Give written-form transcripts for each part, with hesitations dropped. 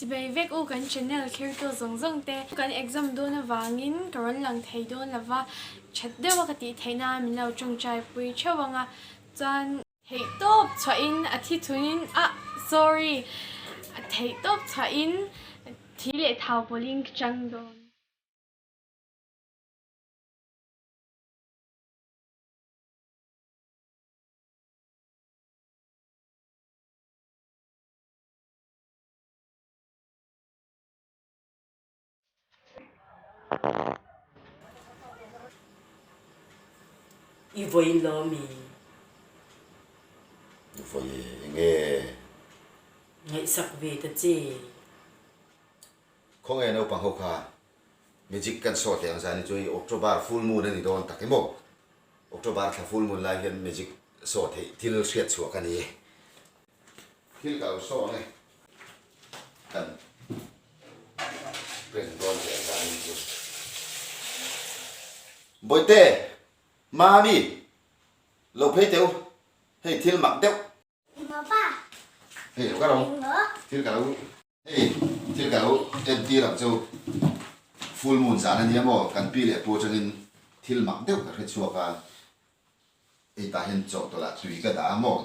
Chibai vek u kan channel thlirtu zawng zawng te kan exam dawn avangin ka rawn lang thei dawn lova that deuha ka tih theih nan min lo tawngtai pui theuh anga chuan theihtawp chhuahin a thi thunin ah sorry theihtawp chhuahin thi leh thau pawlhin ka chang dawn. I vawiin lo ami? Vawi enge? Ngaihsak ve ta che. Khawnge naupang ho kha magic kan saw teh ang zan hi chu hei October full moon a ni dawn tak emaw? October thla full moon lai hian magic saw theih thil hriat chhuah ka ni e. Thil ka lo saw ang e. Kan prank dawn che ang zan hi chu. Bawihte! Mami! Lo phei teh u. Hei thil mak deuh. Hei lo ka ro. Thil ka lo. Hei thil ka lo entir ang chu. Full moon zan a nia maw? Kan pi leh pu atangin thil mak deuh ka hre chhuak a. Hei tah hian chawhtawlh ah tui ka dah a maw?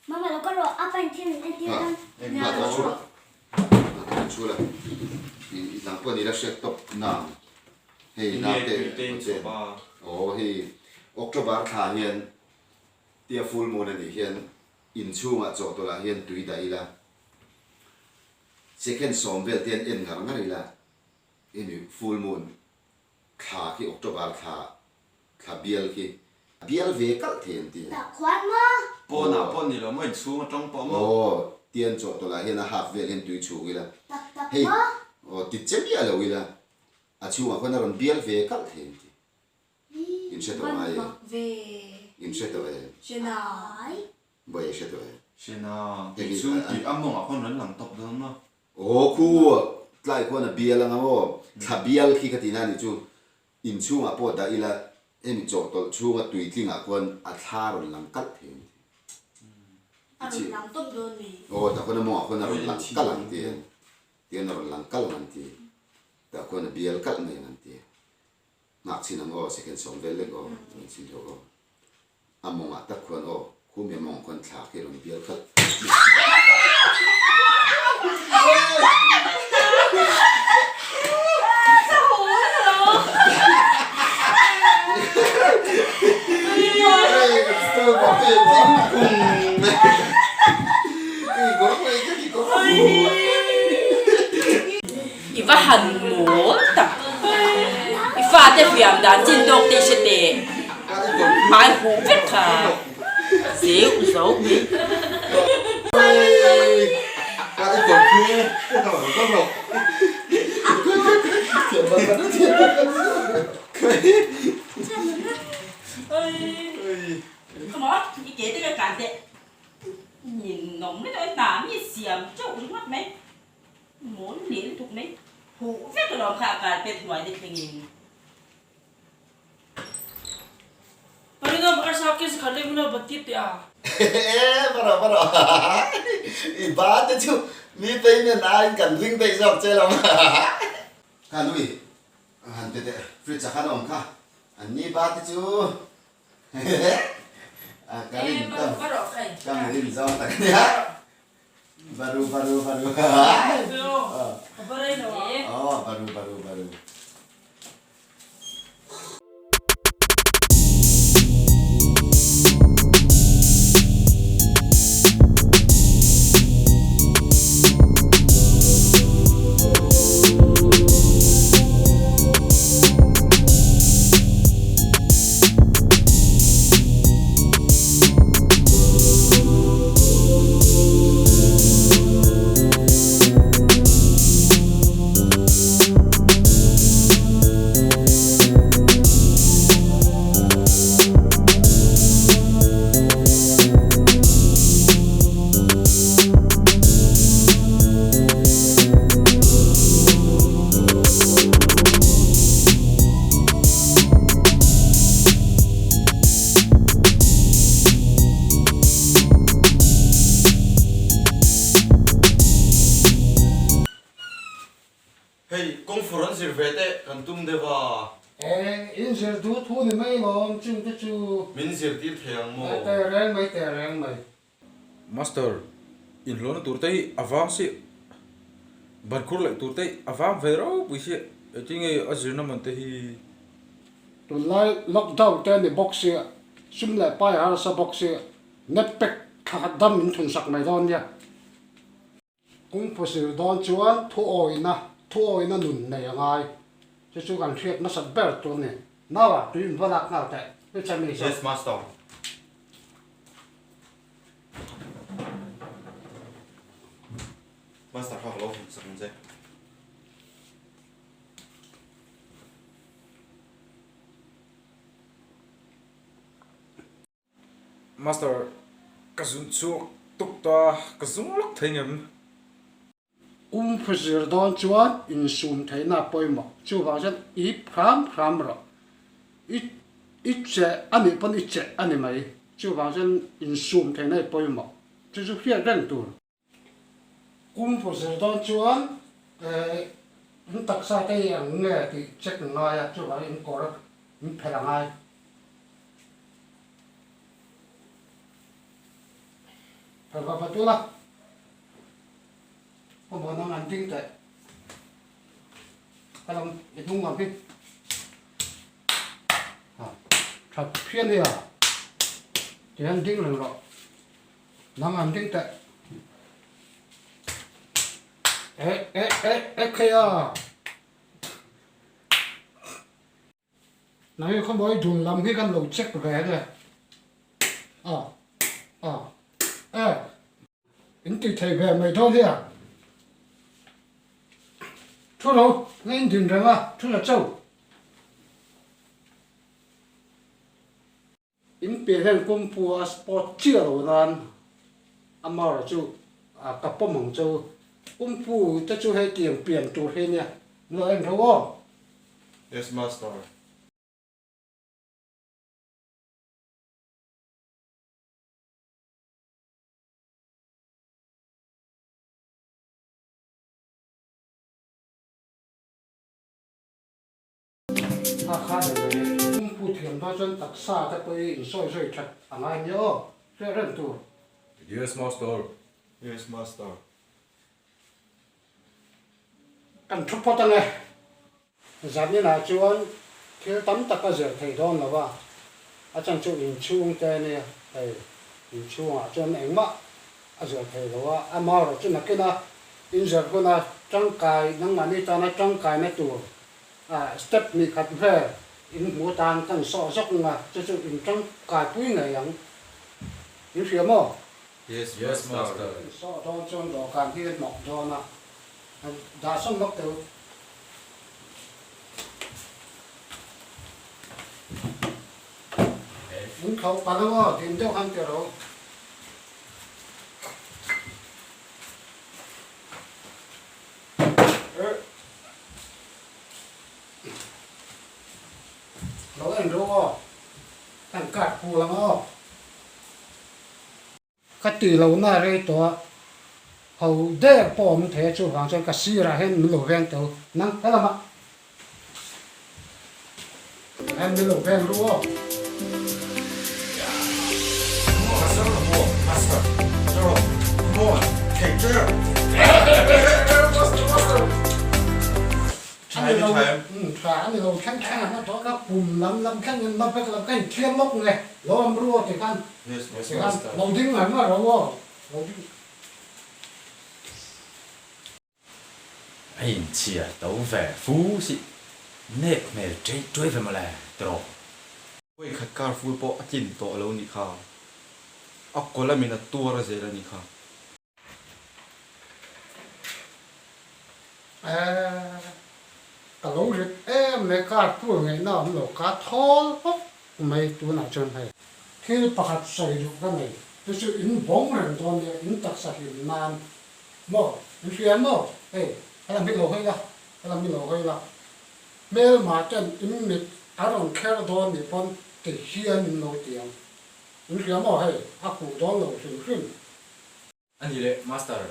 Mama lo ka rawh a pan thil min entir dawn. Engmah ka chhul a, ka chhul a, i nang pawh ni la hriat tawp nang hei naute aw hei October thla hian tia full moon a nih hian inchhungah chawhtawlh ah hian tui dah ila second sawm vel te hian en ngar ngar ila Hemi full moon thla khi October thla thla bial khi bial ve kalh thei an ti. Tah khuan maw? Pawnah pawh ni lo maw inchhung atang pawh maw? Aw, tian chawhtawlh ah hian a half vel hian tui chhung ila. Tak tak Hei, maw? aw ti che miah lo ila a chhungah khuan a rawn bial ve kalh thei an ti. In hre tawh ngai em? In hre tawh em? Ai. Bawi a hre tawh em? Hre na, inchhung tih a mawngah khuan rawn lang tawp dawn maw? Aw khu tlai khuan a bial anga maw? Thla bial khi ka tihna a nih chu. Inchhungah pawh dah ila hemi chawhtawlh chhunga tuitlingah khuan a thla rawn lang kalh thei an ti. A rawn lang tawp dawn mi? Aw tah khuan a mawngah khuan a rawn lang kalh ang ti. Tian a rawn lang kalh ang an ti. Tah khuan a bial kalh mai ang an ti. Nghak chhin ang aw, second sawm vel lek aw, rawn chhin rawh aw. A mawngah tak khuan aw, khumi a mawngah khuan thla khi rawn bial khalh. I va han mawl tak. I fate hliam dan chin tawk tih hre teh. Hmai huh vek kha zeu zo mai. Come on, i ke te ka kan teh. Nhìn nóng mai tawh hna mi siam teuh ringawt mai. Mawl leh lutuk mai. Huh vek alawm kha a carpet hnuai te thlengin. Parinam arsa kis khat leh huna bat tip teh a. E baro baro i ba te chu mi pei nen aiin kan ring daih zawk che lo kha nui han pe teh fridge ah khan a awm kha an ni ba te chu ka rin ka mi rin zawng tak ania baru baru baru aw baru baru baru. Hei kawng fur an zir ve teh kan tum deuh a. E, in zir duh thu ni mai lawm chung te chu. Min zirtir thei ang maw? Teh reng mai teh reng mai. Master, inhlawhna tur te hi a vang si, ban khur leh tur te hi a vang ve ropui si, engtin nge a zirna man te hi? Tunlai lockdown te ni bawk sia, sum leh pai harsa bawk sia, net pack thla khat dam min thun sak mai dawn nia. Kungfu zir dawn chuan thuawina thuawina nun nei a ngai. Chu chu kan hriat hmasat ber tur a ni. Naua, tui in va lak nghal teh. Hei chhan mi saw. Yes, master. Master kha ka lo hmu sak ang che. Master, ka zun chhuak tuk ta, ka zung lawk thei ngem? Kum phuzir dawn chuan insum theihna a pawimawh. Chuvang chuan i hram hram rawh. I i che a nih pawn i che a ni mai. Chuvang chuan insum theihna i pawimawh. Chu chu hriat reng tur. Kum phuzir dawn chuan in taksa te hi ang nge tih check ngai a, chuvangin in kawr in phelh a ngai. Phel va va tul a, kawmhawn ang an ding teh. Ka lam i hnung lam hi that phian hi a, tihian ding reng rawh. Nang an ding teh. Eh eh eh eh khe a. Nang hi khawmawi dul lam hi kan lo check ve ania. A a eh in ti thei ve mai dawn hi a. Thu lo na in din reng a thu la chauh. In piah hian kawngpu a sport chiah lo nan a mar chu ka pawm ang chu. Kawngpu te chu hei tiang pian tur hi nia min lo en reuh aw. Yes master. A kha deuh mai. Pumpu thiam dawn chuan taksa te pawh hi insawi sawi that a ngai nia aw, hriat reng tur. Yes master. Yes master. Kan thu phawt ange. Zaninah chuan thil tam tak a zir thei dawn lo a, a chan chu inchhung te ania hei inchhungah chuan engmah a zir thei lo a, amaherawhchu nakin a inzir huna tangkai nangmahni tana tangkaina tur Ah, step hnih khat vel in hmu atan kan sawh zawk ang a, chu chu in tangkai pui ngei ang. In hria maw? Yes, yes master. In sawh dawn chuan dawhkan hi a hnawk dawn a, dah sawn lawk teh u. In thlauh palh ang aw, dim deuh han ti rawh u. Lo en rawh aw, kan card pul ang aw. Ka tih lohna rei tawh a, ho der pawh awm thei a chuvang chuan ka sirah hian min lo veng tawh nang ka lamah hian min lo veng ru aw. Tha a ni lo thleng thleng a tawh ka pum lam lam thleng in mapek lam ka inthiam lawk nge lo awm ru aw tikhan tikhan lo ding ngar ngar ro aw lo ding. A inchhiar to ve fu si nep hmel ṭei ṭuai ve mawle tiraw. Vawi khat car full pawh a tlin tawh lo nih kha. A kawla min a tuar a zel a nih kha. Eeh ka lo rit em mai car full ngaihna awm lo ka thawl hawk mai tunah chuan hei. Thil pakhat sawi duh ka nei chu chu in bawng reng dawn nia in taksa hlim nan Maw? In hria maw? Hei, helam hi lo hawi la, helam hi lo hawi la. Hmelma ten in mit a rawn kher dawn nih pawn ti hian in lo ti ang. In hria maw? Hei, a huh dawn lo hrim hrim. A ni leh, Master,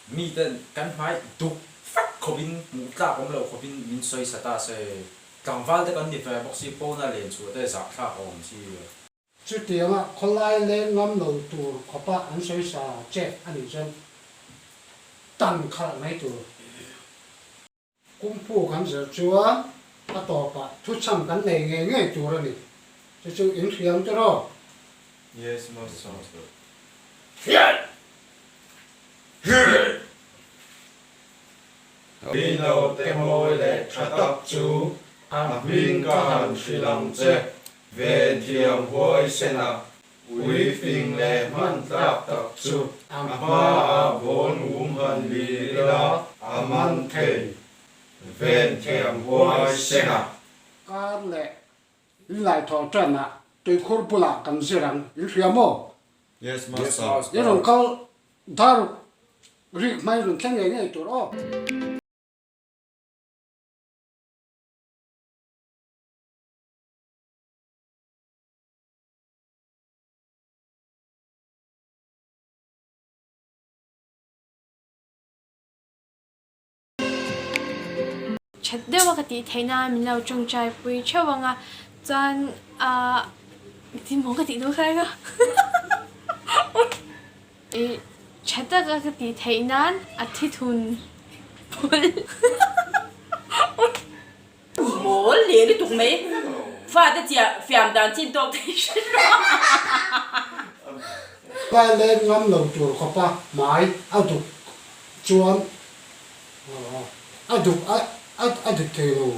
mi ten kan hmai duk fek. khawpin hmuh tlak awm lo khawpin min sawisa ta se. Tlangval te kan ni ve bawk si, pawna len chhuah te zahthlak a awm si. Chutianga khawlai leng ngam lo tur khawpa an sawisa che a nih chuan tan khalh mai tur. Kungfu kan zir chuan a tawpah thuchham kan nei ngei ngei tur a ni. Chu chu in hriam te rawh. Yes master. I naute mawi leh tha tak chu a hming ka han hrilh ang che, ven thiam huai sen a, ui fing leh hman tlak tak chu a hmaah bawl ngum han lir ila a man thei, ven thiam huai sen a. Kar leh inlaithawh tanah tuikhur bulah kan zir ang, in hria maw? Yes master. I rawn kal dar rik hmai rawn thleng ngei ngei tur aw. That deuh a ka tih theih nan min lo tawngtai pui theuh ang a, chuan ahh engtin maw ka tih dawn kha ih tha taka ka tih theih nan a thi thun pawlh. Mawl leh lutuk mai fate chiah fiam dan chin tawk thei hre hlawm. Lai leng ngam lo tur khawpa hmai a duk chuan a duk a dik thei lo.